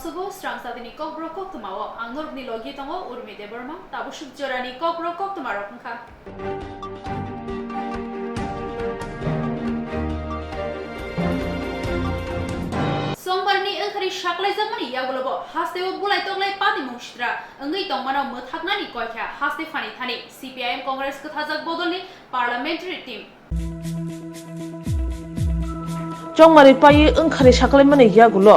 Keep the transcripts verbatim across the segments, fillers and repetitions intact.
Sugo srang satini kokborok koktwmao ang norokni logi tongo Urmi Debbarma, tabuk suk jorani kokborok koktwmarok wngkha. Sombarni wngkhari saklaijakmani yagulobo hasteo bulai toklai patimung sitra wngwi tongmano mwthaknani koikha haste phani thani C P I M Congress kwthajak bodolni parliamentary team. Chongmari paiwi wngkhari saklaimani yagulo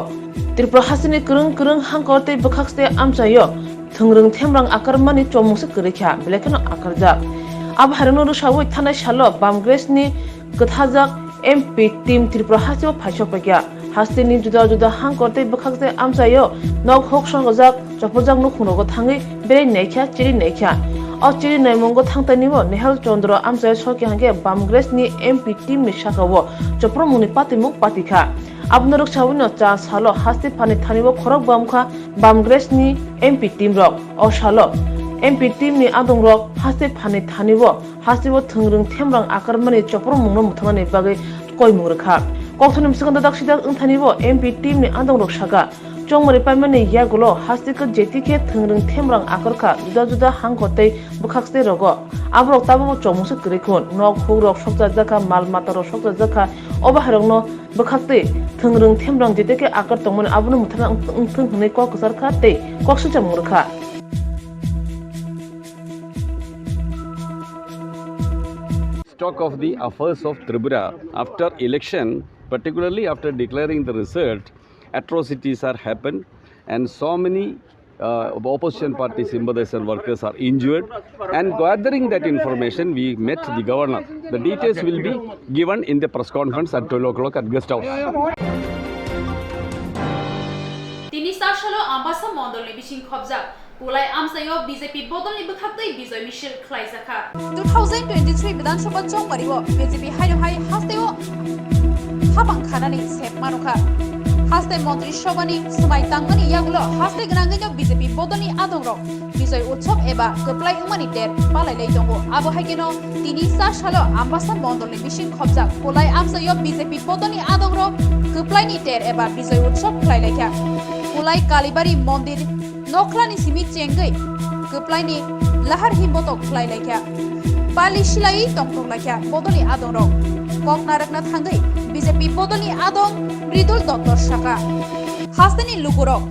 Tripura hasteni kwrwng kwrwng hangkor tei bwkhakste amchaio thwngrwng themrang akarmani chomungse kwrwi kha, belai kheno akarjak. Abo hairokno rwsawi thanai salo Bamgresni kwthajak M P team Tripura hasteo phaisok paikha. Hasteni juda juda hangkor tei bwkhakste amchaio nok hok sokjak, chopojak nukhungrogo thangwi berai naikha, chiri naikha. O chiri naimungo thangtainio Nehal Chandra amchaio sokya hwnkhe Bamgresni M P teamni sakao chopromungni patimung patikha. Abono rwksawino cha salo haste phani thanio khorok bamkha Bamgresni M P teamrok. O salo M P teamni adongrok haste phani thanio hasteo thwngrwng themrang akarmani chopromungno mwthangmani bagwi koimung rwkha. Kokthani bwskango dadak sidak wngthanibo M P teamni adongrok saka, chongmari paimani yagulo hasteo jetikhe thwngrwng themrang akarkha juda juda hangkor tei bwkhakste rogo. Aborok tabukbo chomungse kwrwi khun, nok hukrok sokchajak kha, mal matarok sokchajak kha, obo hairokno bwkhaktwi thwngrwng themrang jetikhe akar tongmani abono mwthangna wng-, wngthwng hwnwi kok kwchar kha tei kok silchamung rwkha. Talk of the affairs of Tripura after election, particularly after declaring the result, atrocities are happened and so many uh, opposition party sympathisers and workers are injured, and gathering that information we met the governor. The details will be given in the press conference at twelve o'clock at guest house. Tini sar salo Ambasa mondolni bising khobjak Kulai amchaio B J P bodolni bwkhaktwi bijoy misil khlaijakha. Two thousand twenty-three Bidhan Sabha chongmario B J P haino hai hasteo habang khanani sep manukha. Haste Montri Sabhani swmai tangmani yagulo haste gwnangwino B J P bodolni adongrok Bijoy Utsav eba kwplai wngmani ter palailai tongo. Abo hai kheno tini sa salo Ambasa mondolni bising khobjak Kulai amchaio B J P bodolni adongrok kwplaini ter eba Bijoy Utsav khlailaikha. Kulai Kalibari mondir nokhlani simi chengwi kwplaini lahar himbotok khlai laikha. Pali silaiwi tongthok laikha bodolni adongrok. Kok narwkna thangwi B J P bodolni adong Mridul Dotto saka, hasteni lukurok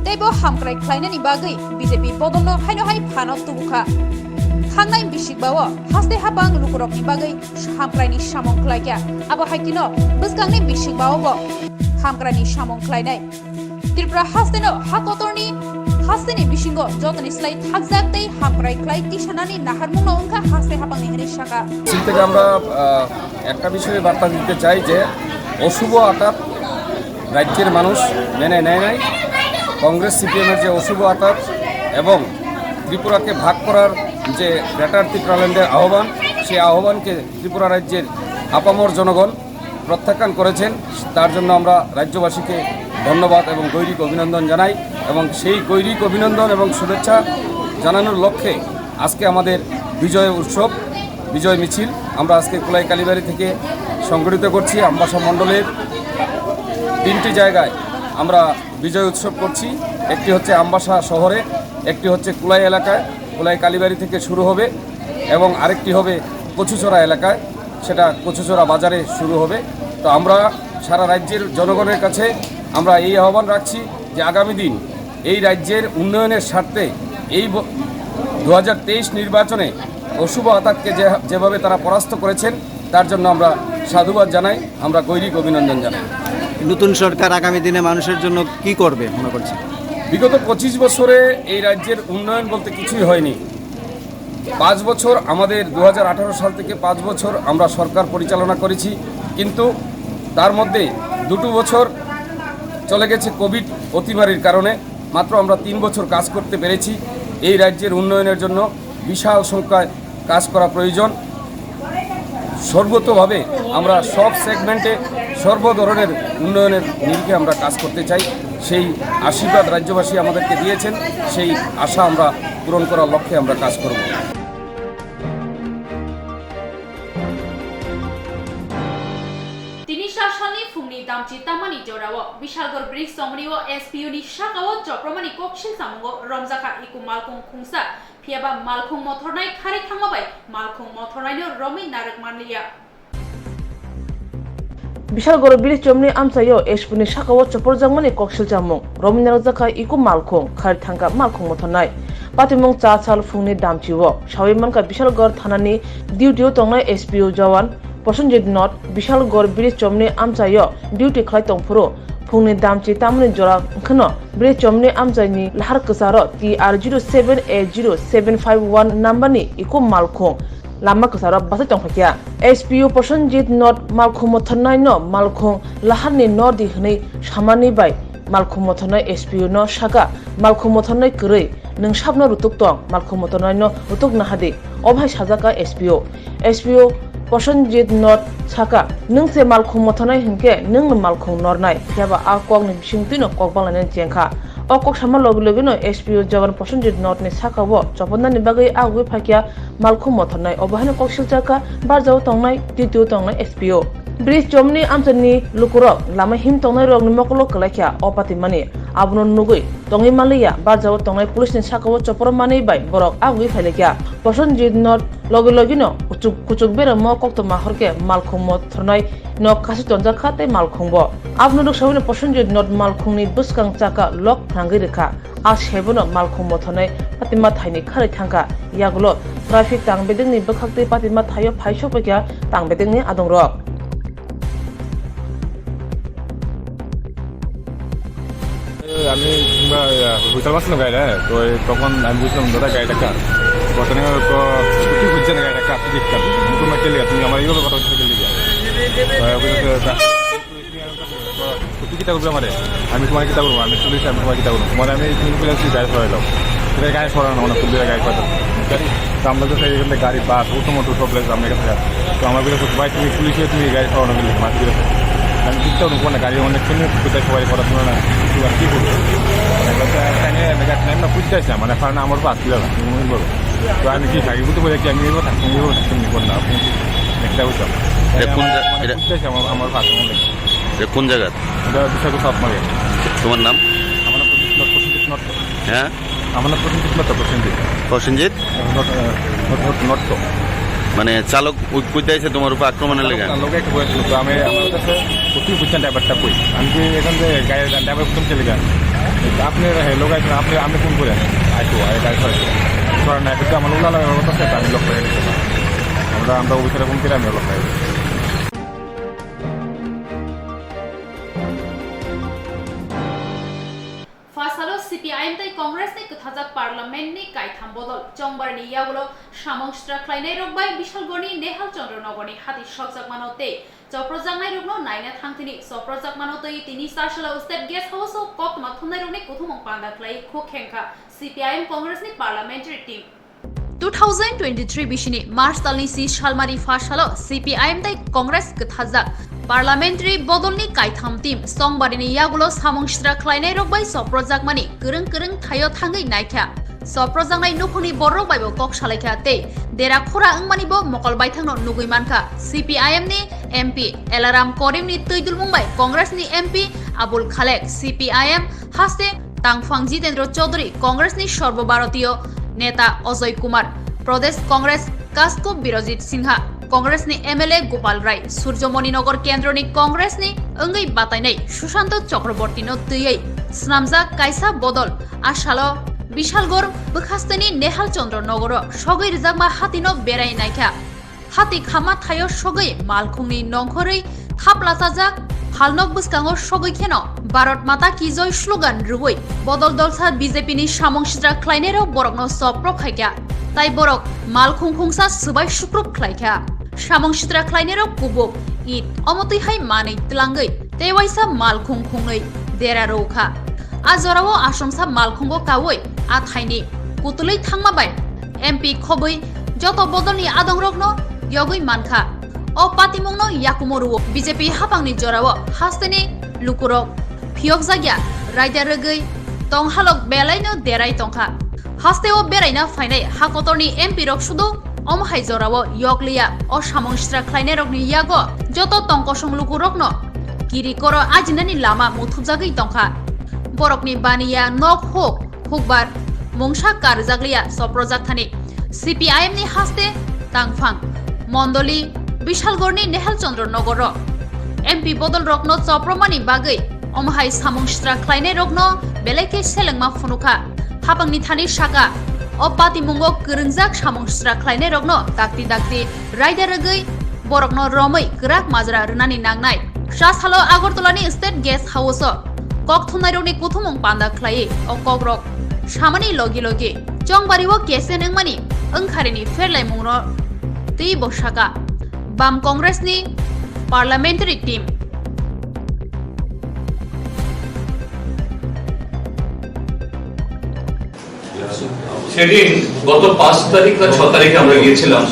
teibo hamkrai khlainani bagwi B J P bodolno haino hai phano tubukha. Thangnai bisikbao haste hapang lukurokni bagwi hamkraini samung khlaikha. Abo hai kheno bwskangni bisikbaobo hamkraini samung khlainai. Tripura hasteno ha kotorni hasteni bisingo jotoni slai thakjak tei hamkrai khlai tisanani naharmungno wngkha haste hapangni hwnwi saka. মিছিল থেকে আমরা, আহ, একটা বিষয়ে বার্তা দিতে চাই যে অশুভ আতাত রাজ্যের মানুষ মেনে নেয় নাই। কংগ্রেস সিপিএমের যে অশুভ আতাত এবং ত্রিপুরাকে ভাগ করার যে গ্রেটার ত্রিপুরাল্যান্ডের আহ্বান, সেই আহ্বানকে ত্রিপুরা রাজ্যের আপামর জনগণ প্রত্যাখ্যান করেছেন, তার জন্য আমরা রাজ্যবাসীকে ধন্যবাদ এবং গৈরিক অভিনন্দন জানাই। এবং সেই গৈরিক অভিনন্দন এবং শুভেচ্ছা জানানোর লক্ষ্যে আজকে আমাদের বিজয় উৎসব, বিজয় মিছিল আমরা আজকে কুলাই কালীবাড়ি থেকে সংগঠিত করছি। আমবাসা মণ্ডলের তিনটি জায়গায় আমরা বিজয় উৎসব করছি। একটি হচ্ছে আমবাসা শহরে, একটি হচ্ছে কুলাই এলাকায়, কুলাই কালীবাড়ি থেকে শুরু হবে, এবং আরেকটি হবে কচুচড়া এলাকায়, সেটা কচুচড়া বাজারে শুরু হবে। তো আমরা সারা রাজ্যের জনগণের কাছে আমরা এই আহ্বান রাখছি যে আগামী দিন এই রাজ্যের উন্নয়নের স্বার্থে এই ব-, দু হাজার তেইশ নির্বাচনে অশুভ আতাতকে যে, যেভাবে তারা পরাস্ত করেছেন, তার জন্য আমরা সাধুবাদ জানাই, আমরা গৈরিক অভিনন্দন জানাই। নতুন সরকার আগামী দিনে মানুষের জন্য কি করবে মনে করছেন? বিগত পঁচিশ বছরে এই রাজ্যের উন্নয়ন বলতে কিছুই হয়নি। পাঁচ বছর আমাদের দু হাজার আঠারো সাল থেকে পাঁচ বছর আমরা সরকার পরিচালনা করেছি, কিন্তু তার মধ্যে দুটো বছর চলে গেছে কোভিড অতিমারির কারণে। মাত্র আমরা তিন বছর কাজ করতে পেরেছি। এই রাজ্যের উন্নয়নের জন্য বিশাল সংখ্যায় কাজ করা প্রয়োজন। সর্বতোভাবে আমরা সব সেগমেন্টে সর্ব ধরনের উন্নয়নের নিরিখে আমরা কাজ করতে চাই। সেই আশীর্বাদ রাজ্যবাসী আমাদেরকে দিয়েছেন, সেই আশা আমরা পূরণ করার লক্ষ্যে আমরা কাজ করব। Tini sa salni phungni Amchi tamani jorao Bishalgarh bridge chomni o S P O ni saka o chopromani koksil samungo romjakha iko malkhung khungsa, phiyaba malkhung mothornai kharwi thangma bai malkhung mothornaino romwi narwk manliya. Bishalgarh bridge chomni amchaio S P O ni saka o choporjakmani koksil chamung romwi narwkjakha iko malkhung kharwi thangkha malkhung mothornai. Patimung cha sal phungni damchi o sawi mankha Bishalgarh thanani duty o tongnai S P O jawan Prosenjit Not Bishalgarh bridge chomni amchaio duty khlai tongphuru phungni damchi tamni jora wngkheno bridge chomni amchaini lahar kwcharo T R zero seven A zero seven five one number ni iko malkhung lama kwcharo bachai tongphakya. S P O Prosenjit Not malkhung mothornaino malkhung laharni nordi hwnwi samani bai malkhung mothornai S P O no saka malkhung mothornai kwrwi nwng sabno rutuk tong, malkhung mothornaino rutuk nahadi. Obo hai sajak kha S P O. S P O Prosenjit Not saka, "Nwng se malkhung mothornai hinkhe nwng no malkhung nornai." Phiyaba a kokni bisingtwino kok banglainani chengkha. O kok sama logi logino S P O jawan Prosenjit Not ni saka o choponnani bagwi agwi phaikha malkhung mothornai. Obo haino kok siljakha barjao tongnai, duty o tongnai S P O. Bridge chomni amchaini lukurok lama him tongnai rokni mokolo kwlaikha o patimani. Abono nugwi tongwi manliya barjao tongnai police ni saka o chopor manwi bai borok agwi phailaikha. Prosenjit Not logi logino kuchuk, kuchuk beramo koktwma horkhe malkhung mothornai no kasi tonjak kha tei malkhung bo. Abono rwksawino Prosenjit Not malkhungni bwskang chaka lok phrangwi rwkha. A sebono malkhung mothornai patima thaini kharwi thangkha. Yagulo traffic tang bedengni bwkhaktwi patima thaio phai sokphaikha tang bedengni adongrok. আমি কিবা, আহ, হোটেল আছিলাম গাড়িটা, হ্যাঁ, তো এই তখন আমি বুঝলাম দাদা গাড়িটা কার। ঘটনা হলো তো, কি বুঝছেন গাড়িটা কার, কি দেখতাম? তুমি আমার এইভাবে কথা হচ্ছে, কি লিখে? তো তুই কিতা করবি আমারে? আমি তোমার কিতা করবো? আমি পুলিশ, আমি তোমার কিতা করবো? তোমার আমি তিন পুলিশ গাড়ি সরাইলাম। এটা গাড়ি সরানো, মানে, পুলিশের গাড়ি সরাইলাম। গাড়ি, তো আমরা তো সেই এখান থেকে গাড়ি, বাস, অটো মোটো সব লেগে আমরা এখানে। তো আমার কাছে বলছে, "ভাই, তুমি পুলিশ হয়ে তুমি গাড়ি সরানো গেলে, মাটি করে।" আমি কিতা করবো না, গাড়ি অনেক সময় কোথায় সবাই করার সময় না, কিছু আর কি করবো? একটা টাইমে, একটা টাইম না বুঝতে আসলাম, মানে, কারণ আমার বাস ছিল না, তুমি মনে করো। তো আমি কি থাকি বুঝতে পারি কি, আমি এবার থাকতাম, এবার থাকতাম, এবার না, আপনি একটা হইতাম। এটা কোন জা-, মানে, এটা বুঝতে আসলাম, আমার, আমার বাস মনে এটা কোন জায়গা? এটা বিশাল সাবমারিন। তোমার নাম? আমার নাম প্রসেনজিৎ নট, প্রসেনজিৎ নট। হ্যাঁ? আমার নাম প্রসেনজিৎ নট, প্রসেনজিৎ। প্রসেনজিৎ? নট, নট, নট, নট। মানে চালক ওই কইতে আইছে তোমার উপর আক্রমণের লেগে? চালক লোক একটা বয়স লোক, আমি আমার কাছে প্রচুর বুঝছেন ড্রাইভারটা কই। আমি কি এখান থেকে গাড়ি ড্রাইভার প্রথম চলে যান। আপনি লোক আছেন, আপনি, আপনি ফোন করে আসবো, আর গাড়ি সরাই দেবো। সরান না, এটা আমার ওলা লাগে, ওর কাছে আমি লোক করে রেখেছি। আমরা, আমরা অফিসারে ফোন করে আমি লোক করে রেখেছি। Pha salo C P I M tei Congress ni kwthajak parliament ni kaitham bodol chongbar ni yagulo samung sitra khlainai rok bai Bishalgarh ni Nehal Chandra Nagar ni hati sokjak mano tei choprojaknai rokno naina thangthini choprojakmano twi tini Chasala State Guest House o koktwma thumnai rokni kuthumung panda khlai khuk khengkha C P I M Congress ni parliamentary team. Two thousand twenty-three bisini March talni si salmari pha salo C P I M tei Congress kwthajak parliamentary bodolni kaitham team Songbarini yagulo samung sitra khlainai rok bai soprojakmani kwrwng kwrwng thaio thangwi naikha. Soprojaknai nukhungni borok bai bo kok salaikha tei dera khora wngmani bo mokol baithangno nugwi mankha. C P I M ni M P Elaram Korimni twi dulmung bai Congress ni M P Abul Khalek, C P I M haste Tangphang Jitendra Chaudhary, Congress ni Sarbo Bharatiya Neta Ajoy Kumar, Pradesh Congress Kasko Birojit Singha, Congress ni M L A Gopal Rai, Surjomoni Nagar Kendro ni Congress ni wngwi batainai Sushanta Chakraborty no twiwi swnamjak kaisa bodol. A salo Bishalgarh bwkhasteni Nehal Chandra Nagaro sogwi rwjakma hati no berai naikha. Hati khama thaio sogwi malkhungni nongkhorwi thapla chajak, phalnok bwskango sogwi kheno Bharat Mata Ki Jai slogan rwui bodol dolsa B J P ni samung sitra khlainairok borokno sopro khaikha, tai borok malkhung khungsa swbai sukruk khlaikha. Samung sitra khlainairok kubuk it omo twi hai manwi tlangwi tei waisa malkhung khungnwi dera rwkha. A jorao asongsa malkhungo kaui a thaini kutulwi thangma bai M P khobwi joto bodolni adongrokno yogwi mankha. O patimungno yakumo rwo B J P haphangni jorao hasteni lukurok phiyokjakya raida rwgwi tonghalok belaino derai tongkha. Hasteo beraina phainai hakotorni M P rok sudu omo hai jorao yokliya. O samung sitra khlainairokni yago joto tongkosong lukurokno kiri koro ajinani lama muthubjagwi tongkha. Borokni baniya nok huk hukbar mungsa karjakliya soprojak thani. C P I M ni haste tangphang mondoli Bishalgorni Nehal Chandra Nogoro M P bodol rokno chopromani bagwi omo hai samung sitra khlainai rokno belai khe selengma phunukha. Hapangni thani saka, o patimungo kwrwngjak samung sitra khlainai rokno dakti dakti raida rwgwi borokno romwi kwrak majra rwnani nangnai. Kwchasalo Agartala ni State Guest House o kok thumnairokni kuthumung panda khlaiwi o kokrok samani logi logi Chongbario kesen wngmani wngkharini pherlaimungno twibo saka Bam Congress ni parliamentary team. সেদিন গত পাঁচ তারিখ না ছ তারিখে আমরা গিয়েছিলাম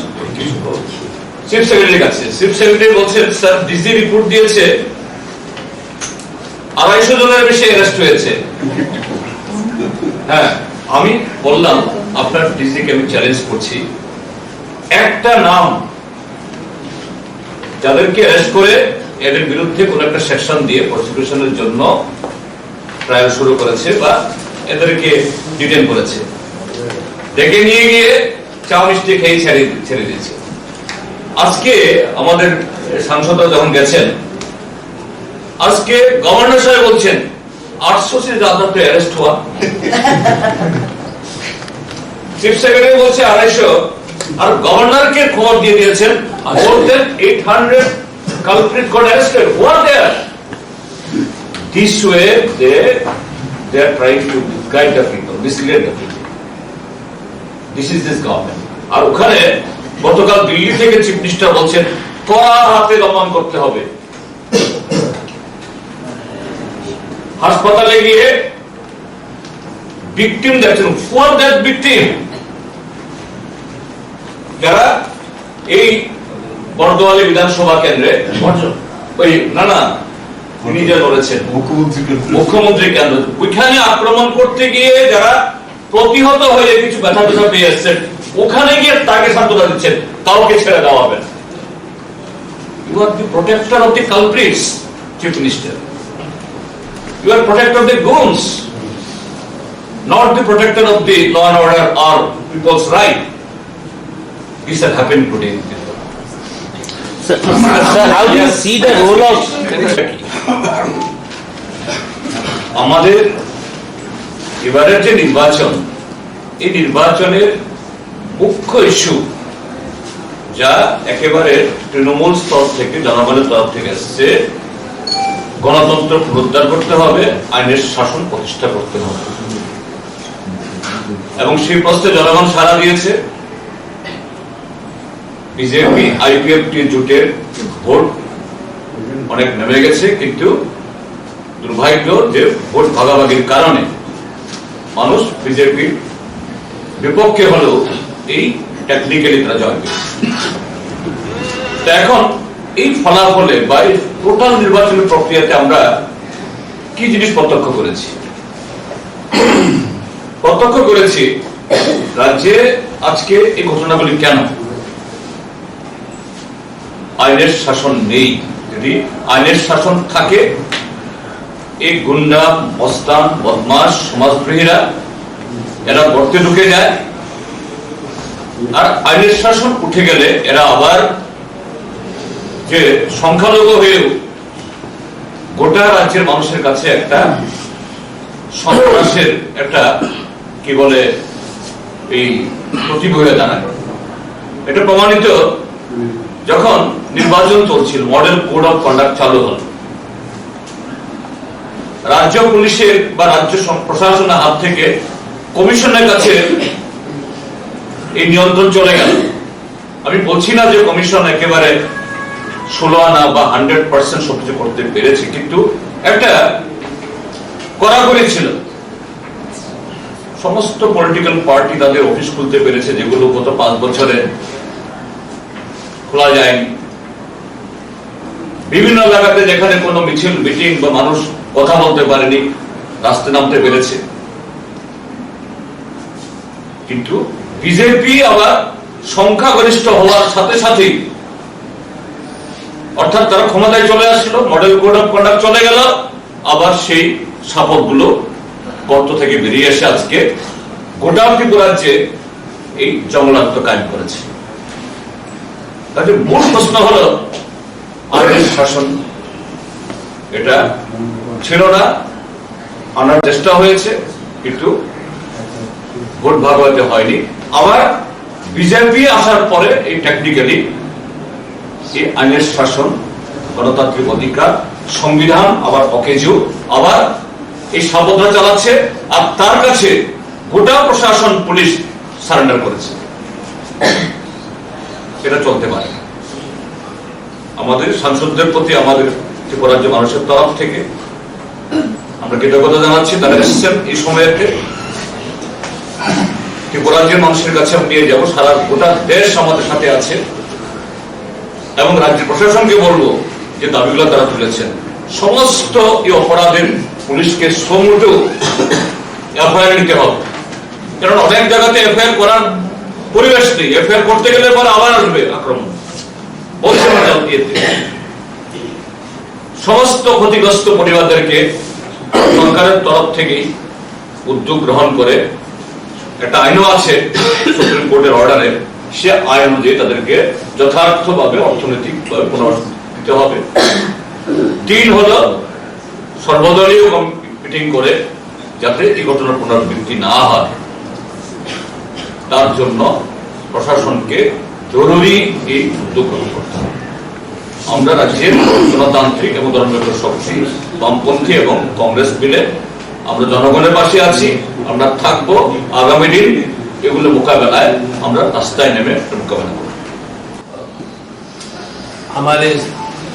চিফ সেক্রেটারির কাছে। চিফ সেক্রেটারি বলছেন, "স্যার, ডিসি রিপোর্ট দিয়েছে আড়াইশো জনের বেশি অ্যারেস্ট হয়েছে।" হ্যাঁ, আমি বললাম, "আপনার ডিসিকে আমি চ্যালেঞ্জ করছি, একটা নাম যাদেরকে অ্যারেস্ট করে এদের বিরুদ্ধে কোনো একটা সেকশন দিয়ে প্রসিকিউশনের জন্য ট্রায়াল শুরু করেছে বা এদেরকে ডিটেন করেছে, ডেকে নিয়ে গিয়ে চা মিষ্টি খেয়ে ছেড়ে, ছেড়ে দিয়েছে।" আজকে আমাদের সাংসদরা যখন গেছেন, আজকে গভর্নর সাহেব বলছেন, "আটশো সে ज़्यादा तो अरेस्ट हुआ।" চিফ সেক্রেটারি বলছে আড়াইশো, আর গভর্নরকে খবর দিয়ে দিয়েছেন, "More than eight hundred culprit got arrested, who are there?" This way they, they are trying to misguide the people, mislead the people. This is this government. আর ওখানে গতকাল দিল্লি থেকে চিফ মিনিস্টার বলছেন, "কড়া হাতে দমন করতে হবে।" হাসপাতালে গিয়ে ভিকটিম দেখছেন, for that victim, যারা এই বর্দোয়ালি বিধানসভা কেন্দ্রে, ওই, না, না, তিনি যে লড়েছেন, মুখ্যমন্ত্রী কেন্দ্র। মুখ্যমন্ত্রী কেন্দ্র, ওইখানে আক্রমণ করতে গিয়ে যারা প্রতিহত হয়ে কিছু ব্যথা ব্যথা পেয়ে এসছেন, ওখানে গিয়ে তাকে সান্ত্বনা দিচ্ছেন, কাউকে ছেড়ে দেওয়া হবে না। You are the protector of the culprits, Chief Minister. You are protector of the goons, not the protector of the law and order or people's right. This has happened today in Tripura. Sir, sir, how do you see the role of আমাদের এবারের যে নির্বাচন, এই নির্বাচনের মুখ্য ইস্যু যা একেবারে তৃণমূল স্তর থেকে, জনগণের তরফ থেকে এসছে, গণতন্ত্র পুনরুদ্ধার করতে হবে, আইনের শাসন প্রতিষ্ঠা করতে হবে। এবং সেই প্রশ্নে জনগণ সাড়া দিয়েছে। বিজেপি আইপিএফটি জোটের ভোট অনেক নেমে গেছে, কিন্তু দুর্ভাগ্য যে ভোট ভাগাভাগির কারণে মানুষ বিজেপির বিপক্ষে হলেও এই টেকনিক্যালি তারা জয় পেয়েছে। তো এখন এই ফলাফলে বা এই টোটাল নির্বাচনী প্রক্রিয়াতে আমরা কি জিনিস প্রত্যক্ষ করেছি? প্রত্যক্ষ করেছি রাজ্যে আজকে এই ঘটনাগুলি কেন? আইনের শাসন নেই। যদি আইনের শাসন থাকে, এই গুন্ডা, মস্তান, বদমাশ, সমাজদ্রোহীরা এরা গর্তে ঢুকে যায়। আর আইনের শাসন উঠে গেলে এরা আবার যে সংখ্যালঘু হয়েও গোটা রাজ্যের মানুষের কাছে একটা সন্ত্রাসের একটা, কি বলে, এই প্রতীক হয়ে দাঁড়ায়। এটা প্রমাণিত যখন নির্বাচন চলছিল, মডেল কোড অফ কন্ডাক্ট চালু হল, রাজ্য পুলিশের বা রাজ্য সম-, প্রশাসনের হাত থেকে কমিশনের কাছে এই নিয়ন্ত্রণ চলে গেল। আমি বলছি না যে কমিশন একেবারে ষোলো আনা বা হান্ড্রেড পার্সেন্ট সবকিছু করতে পেরেছে, কিন্তু একটা কড়াকড়ি ছিল। সমস্ত পলিটিক্যাল পার্টি তাদের অফিস খুলতে পেরেছে, যেগুলো গত পাঁচ বছরে খোলা যায়নি। বিভিন্ন এলাকাতে যেখানে কোনো মিছিল, মিটিং বা মানুষ কথা বলতে পারেনি, রাস্তায় নামতে পেরেছে। কিন্তু বিজেপি আবার সংখ্যাগরিষ্ঠ হওয়ার সাথে সাথেই অর্থাৎ তারা ক্ষমতায় চলে আসলো, মডেল কোড অফ কন্ডাক্ট চলে গেল, আবার সেই শাবকগুলো গর্ত থেকে বেরিয়ে এসে আজকে গোটা ত্রিপুরাজ্যে এই জঙ্গলাত্য কায়েম করেছে। কাজে মূল প্রশ্ন হলো, আগের শাসন এটা ছিল না, আনার চেষ্টা হয়েছে, কিন্তু ভোট ভাগাভাগি হয়নি। আবার বিজেপি আসার পরে এই টেকনিক্যালি এই আইনের শাসন, গণতান্ত্রিক অধিকার, সংবিধান, আবার অকেজু, আবার এই সাবধান চালাচ্ছে। আর তার কাছে গোটা প্রশাসন, পুলিশ সারেন্ডার করেছে। এটা চলতে পারে না। আমাদের সাংসদদের প্রতি আমাদের ত্রিপুরাজ্য মানুষের তরফ থেকে আমরা কৃতজ্ঞতা জানাচ্ছি। তারা এসেছেন এই সময়তে। ত্রিপুরাজ্যের মানুষের কাছে আমি নিয়ে যাব, সারা গোটা দেশ আমাদের সাথে আছে। এবং রাজ্য প্রশাসনকে বলবো যে দাবিগুলো তারা তুলেছেন, সমস্ত এই অপরাধের পুলিশকে সুমোটো এফআইআর নিতে হবে। কারণ অনেক জায়গাতে এফআইআর করার পরিবেশ নেই, এফআইআর করতে গেলে পরে আবার আসবে আক্রমণ। বলছে না, কালকে এতে সমস্ত ক্ষতিগ্রস্ত পরিবারদেরকে সরকারের তরফ থেকেই উদ্যোগ গ্রহণ করে, একটা আইনও আছে সুপ্রিম কোর্টের অর্ডারে, সে আইন অনুযায়ী তাদেরকে যথার্থভাবে অর্থনৈতিকভাবে পুনর্বাসন দিতে হবে। তিন হলো, সর্বদলীয় কম-, মিটিং করে যাতে এই ঘটনার পুনরাবৃত্তি না হয়, তার জন্য প্রশাসনকে জরুরি এই উদ্যোগ গ্রহণ করতে হবে। আমরা রাজ্যের গণতান্ত্রিক এবং ধর্মনিরপেক্ষ শক্তি, বামপন্থী এবং কংগ্রেস মিলে আমরা জনগণের পাশে আছি, আমরা থাকবো। আগামী দিন এগুলো মোকাবেলায় আমরা রাস্তায় নেমে মোকাবেলা করব। हमारे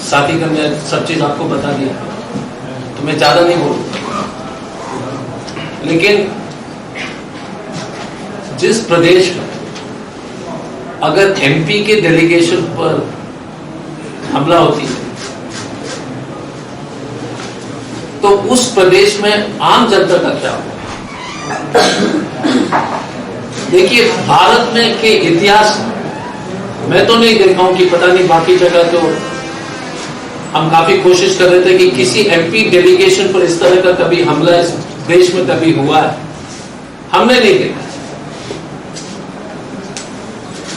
साथी का मैं सब चीज आपको बता दिया, तो मैं ज्यादा नहीं बोलूँ। लेकिन जिस प्रदेश में अगर एमपी के डेलीगेशन पर हमला होती है, तो उस प्रदेश में आम जनता का क्या होगा? देखिए, भारत में के इतिहास में मैं तो नहीं देखा हूं कि, पता नहीं बाकी जगह तो हम काफी कोशिश कर रहे थे कि किसी एमपी डेलीगेशन पर इस तरह का कभी हमला इस देश में कभी हुआ है, हमने नहीं देखा।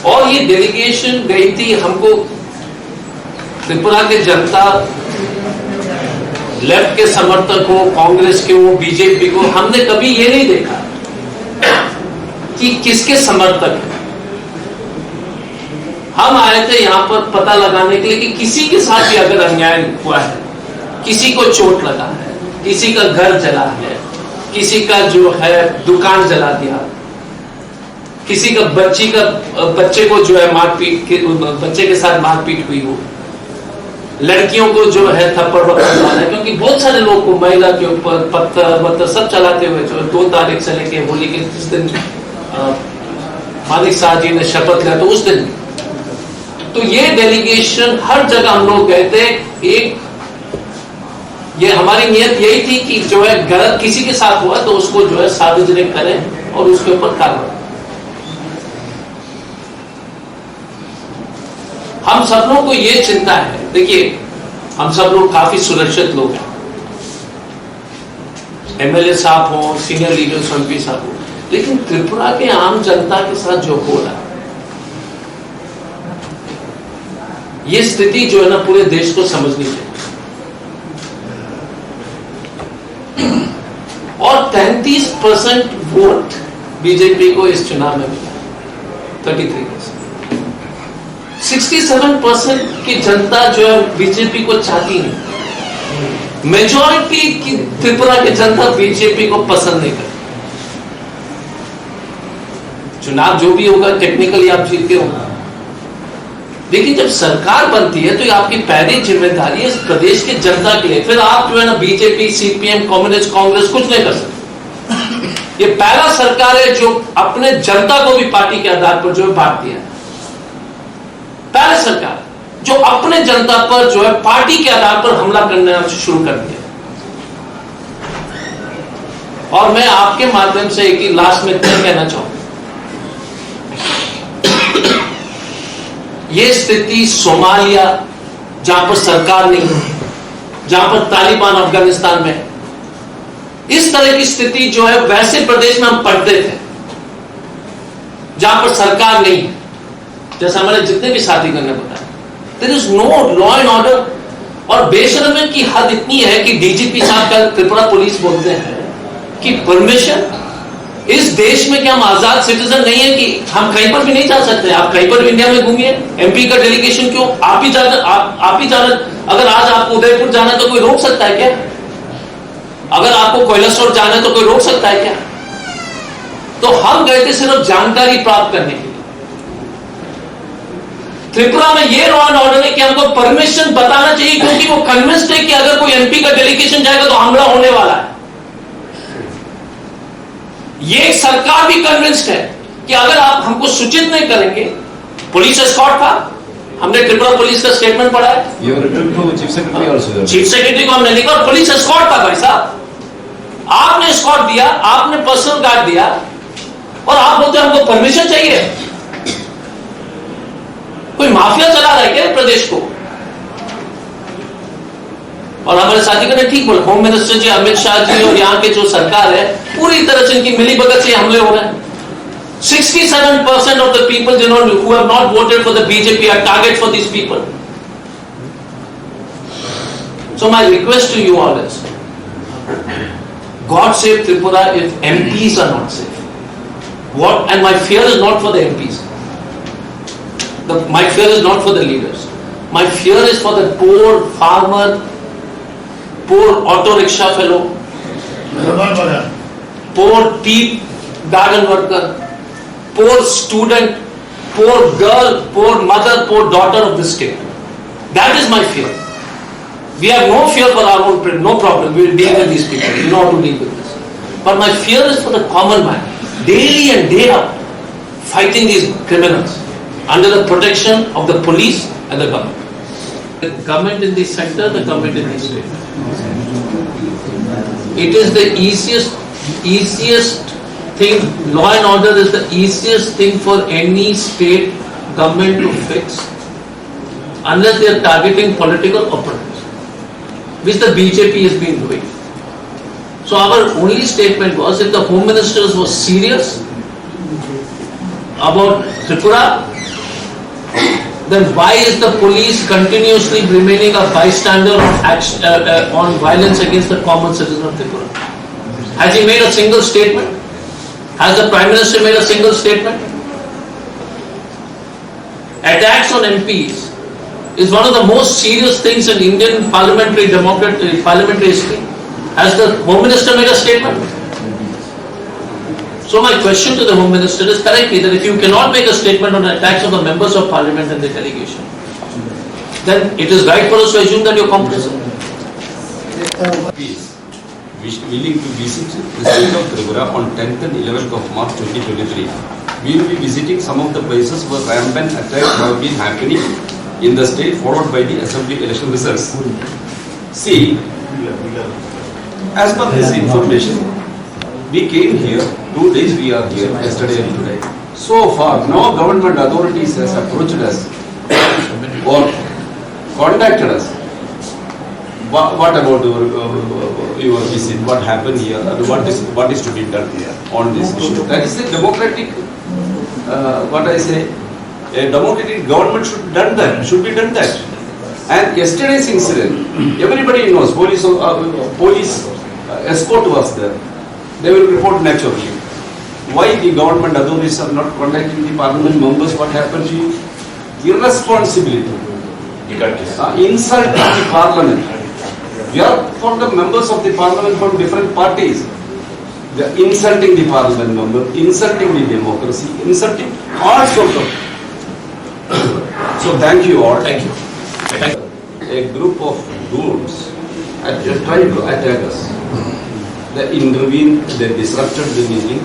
और ये डेलीगेशन गई थी, हमको त्रिपुरा के जनता, लेफ्ट के समर्थक हो, कांग्रेस के हो, बीजेपी को, हमने कभी ये नहीं देखा कि किसके समर्थक हैं। हम आए थे यहाँ पर पता लगाने के लिए कि किसी के साथ भी अगर अन्याय हुआ है, किसी को चोट लगा है, किसी का घर जला है, किसी का जो है दुकान जला दिया, किसी का बच्ची का, बच्चे को जो है मारपीट के, बच्चे के साथ मारपीट हुई हो, लड़कियों को जो है थप्पड़ वप्पड़ मारा है, क्योंकि बहुत सारे लोग को, महिला के ऊपर पत्थर वत्थर सब चलाते हुए जो दो तारीख से लेके होली के जिस दिन, अ, मानिक साह जी ने शपथ लिया, तो उस दिन, तो ये डेलीगेशन हर जगह हम लोग गए थे। एक ये हमारी नीयत यही थी कि जो है गलत किसी के साथ हुआ तो उसको जो है सार्वजनिक करें और उसके ऊपर कार्रवाई। हम सब लोगों को ये चिंता है, देखिए, हम सब लोग काफी सुरक्षित लोग हैं, एमएलए साहब हों, सीनियर लीडर्स, एमपी साहब हों, लेकिन त्रिपुरा के आम जनता के साथ जो हो रहा है, ये स्थिति जो है ना, पूरे देश को समझनी चाहिए। और तैंतीस परसेंट वोट बीजेपी को इस चुनाव में मिला, thirty three percent. Sixty seven percent की जनता जो है बीजेपी को चाहती नहीं। मेजॉरिटी की त्रिपुरा की जनता बीजेपी को पसंद नहीं करती। चुनाव जो भी होगा, टेक्निकली आप जीतते हो, लेकिन जब सरकार बनती है तो ये आपकी पहली जिम्मेदारी है इस प्रदेश की जनता के लिए। फिर आप जो है ना, बीजेपी, सीपीएम, कम्युनिस्ट, कांग्रेस कुछ नहीं कर सकते। ये पहला सरकार है जो अपने जनता को भी पार्टी के आधार पर जो है बांट दिया। पहला सरकार जो अपने जनता पर जो है पार्टी के आधार पर हमला करना शुरू कर दिया। और मैं आपके माध्यम से एक ही लास्ट में इतना कहना चाहूंगा, ये स्थिति सोमालिया जहां पर सरकार नहीं है, जहां पर तालिबान अफगानिस्तान में है। इस तरह की स्थिति जो है, वैसे प्रदेश में हम पड़ते थे, जहां पर सरकार नहीं है। जैसा हमारे जितने भी साथीगण ने बताया, there is no law and order। और बेशर्मी की हद इतनी है कि डीजीपी साहब का त्रिपुरा पुलिस बोलते हैं कि परमिशन, इस देश में क्या हम आजाद सिटीजन नहीं है कि हम कहीं पर भी नहीं जा सकते? आप कहीं पर भी इंडिया में घूमिए, एमपी का डेलीगेशन क्यों? आप ही जाना, आप, आप ही जाना। अगर आज आपको उदयपुर जाना है तो कोई रोक सकता है क्या? अगर आपको कैलाशहर जाना है तो कोई रोक सकता है क्या? तो हम गए थे सिर्फ जानकारी प्राप्त करने के लिए। त्रिपुरा में ये लॉ एंड ऑर्डर है कि हमको परमिशन बताना चाहिए, क्योंकि वो कन्विंस्ड है कि अगर कोई एमपी का डेलीगेशन जाएगा तो हमला होने वाला है। ये सरकार भी कन्विंस्ड है कि अगर आप हमको सूचित नहीं करेंगे। पुलिस एस्कॉर्ट था, हमने त्रिपुरा पुलिस का स्टेटमेंट पढ़ा है। You written to chief secretary also, sir. Chief secretary को हमने लिखा और पुलिस एस्कॉर्ट था भाई साहब। आपने एस्कॉर्ट दिया, आपने पर्सनल गार्ड दिया और आप बोलते हैं हमको परमिशन चाहिए। कोई माफिया चला रहा है क्या प्रदेश को? और हमारे साथी ने ठीक बोला, होम मिनिस्टर जी, अमित शाह जी और यहाँ के जो सरकार है, पूरी तरह से इनकी मिलीभगत से हमले हो रहे हैं। Sixty seven percent of the people, you know, who have not voted for the B J P are target for these people. So my request to you all is, God save Tripura if M Ps are not safe. What, and my fear is not for the M Ps. The, my fear is not for the leaders. My fear is for the poor farmer, poor auto rickshaw fellow, poor tea garden worker, poor student, poor girl, poor mother, poor daughter of the state. That is my fear. We have no fear for our own, pre- no problem. We will deal with these people. We know how to deal with this. But my fear is for the common man, daily and day out, fighting these criminals under the protection of the police and the government. The government in the center, the government in the state. It is the easiest, easiest thing. Law and order is the easiest thing for any state government to fix, unless they are targeting political opponents, which the B J P has been doing. So our only statement was, if the Home Minister was serious about Tripura, then why is the police continuously remaining a bystander on action, uh, uh, on violence against the common citizen of Tripura? Has he made a single statement? Has the Prime Minister made a single statement? Attacks on M Ps is one of the most serious things in Indian parliamentary democrat, uh, parliamentary history. Has the Home Minister made a statement? So my question to the Home Minister is, correctly, that if you cannot make a statement on attacks on the members of parliament and the delegation, then it is right for us to assume that you're complicit. Peace, wish- willing to visit the state of Tripura on tenth and eleventh of March twenty twenty-three. We will be visiting some of the places where rampant attacks have been happening in the state, followed by the assembly election results. See, as per this information, we came here, two days we are here, yesterday and today. So far, no government authorities has approached us or contacted us. Wha- what about your, uh, your visit? What happened here? And what is, what is to be done here on this issue? That is a democratic, uh, what I say, a democratic government should done that, should be done that. And yesterday's incident, everybody knows, police, uh, police, uh, escort was there. They will report naturally. Why the government authorities are not contacting the parliament members? What happened to you? Irresponsibility. You can't. Uh, insulting the parliament. We are for the members of the parliament from different parties. They are insulting the parliament member, insulting the democracy, insulting all sorts of. So thank you all. Thank you. Thank you. A group of goons at- tried to attack us. They intervened, they disrupted the meeting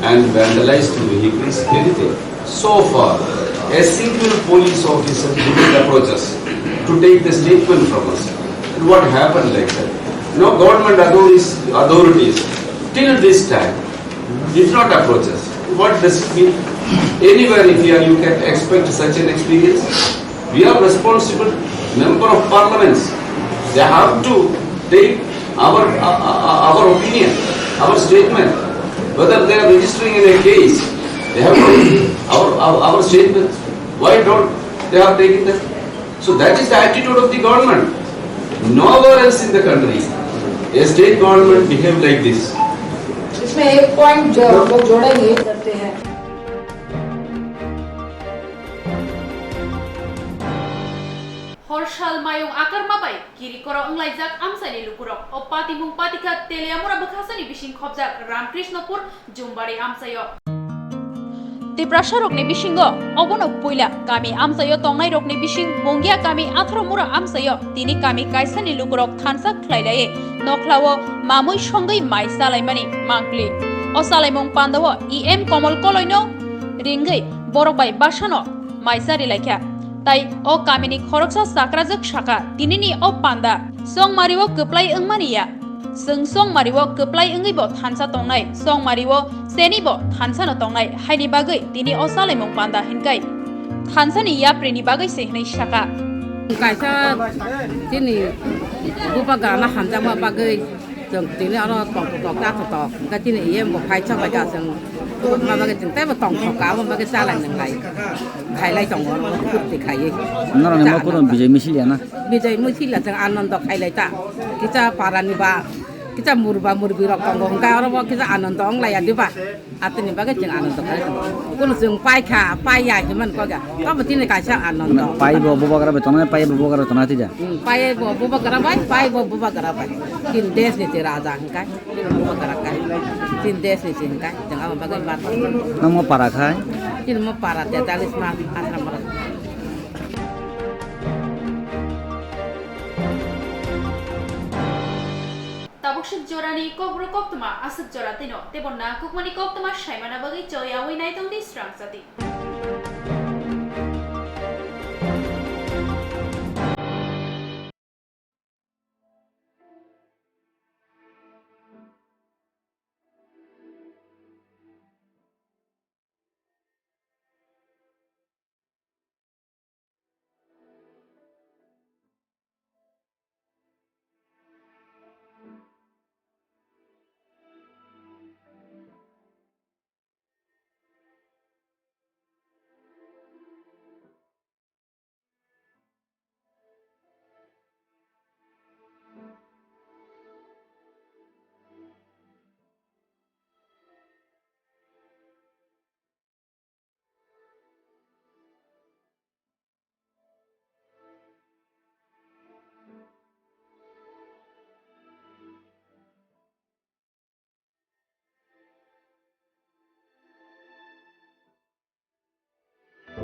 and vandalized the vehicles, everything. So far, a single police officer didn't approach us to take the statement from us. And what happened like that? No government authorities, authorities till this time did not approach us. What does it mean? Anywhere if you are, you can expect such an experience. We are responsible Member of Parliaments, they have to take our, uh, uh, our opinion, our statement, whether they are registering in a case, they have to take our, our, our statement. Why don't they have taken that? So that is the attitude of the government. Nowhere else in the country, a state government behave like this. इसमें एक पॉइंट जो वो जोड़ा ये करते हैं। Horsal mayung akarma bai kirikoro wnglaijak amchaini lukurok. O patimung patikha Teliamura bwkhasani bising khobjak Ramkrishnopur Jumbari amchaio. Tiprasarokni bisingo obono puila kami amchaio tongnairokni bising Mungia kami Atharomura amchaio tini kami kaisani lukurok thansa khlailaiwi nokhlao mamui songwi mai chalaimani mangpli. O chalaimung pandao E M Komol Koloino ringwi borok bai bwsano mai chari laikha. Tai o kamini khoroksa chakrajwk saka, tinini o panda chongmario kwplai wngmani ya. Chwng chongmario kwplai wngwi bo thansa tongnai, chongmario cheni bo thansa no tongnai, haini bagwi tini o chalaimung panda hinkai thansani yapri ni bagwi se hinwi saka. Kaisa chini bubagra no hamjakma bagwi Chwng tini oro tongthok tongthok ta tongthok. Hwnkhe chini E M bo phai chok bai ta chwng ma bagwi chwng teibo tongthok ka, abo bagwi chalai nwnglai. Khailai tongo oro phurti khaiwi. Norokni mo kuno bijai misil ya na? Bijai misil ya chwng anondo khailai ta. Kisa parani ba, kisa murba murbi rok tongo hwnkhe oro bo kisa anondo wnglai ya diba? Atini bagwi chwng anondo khlai tongo. Kuno chwng paikha, paiya hinmani kok ya. Tamo tini kaisa anondo. Pai bo bubagra bai tongnai, pai bo bubagra tongnai tida. Hmm, pai bo bubagra bai, pai bo bubagra bai. Tin desh ni te raja hwnkhe, tin bubagra kai. Tin desh ni te hwnkhe, chwng amo bagwi ma. Nang mo para khai? Tin mo para tetalis ma, asra mora. Tabuk swk jorani kokborok koktwma aswk jora twino, teibo nangkukmani koktwma saimana bagwi choyawi naitongdi srang jati.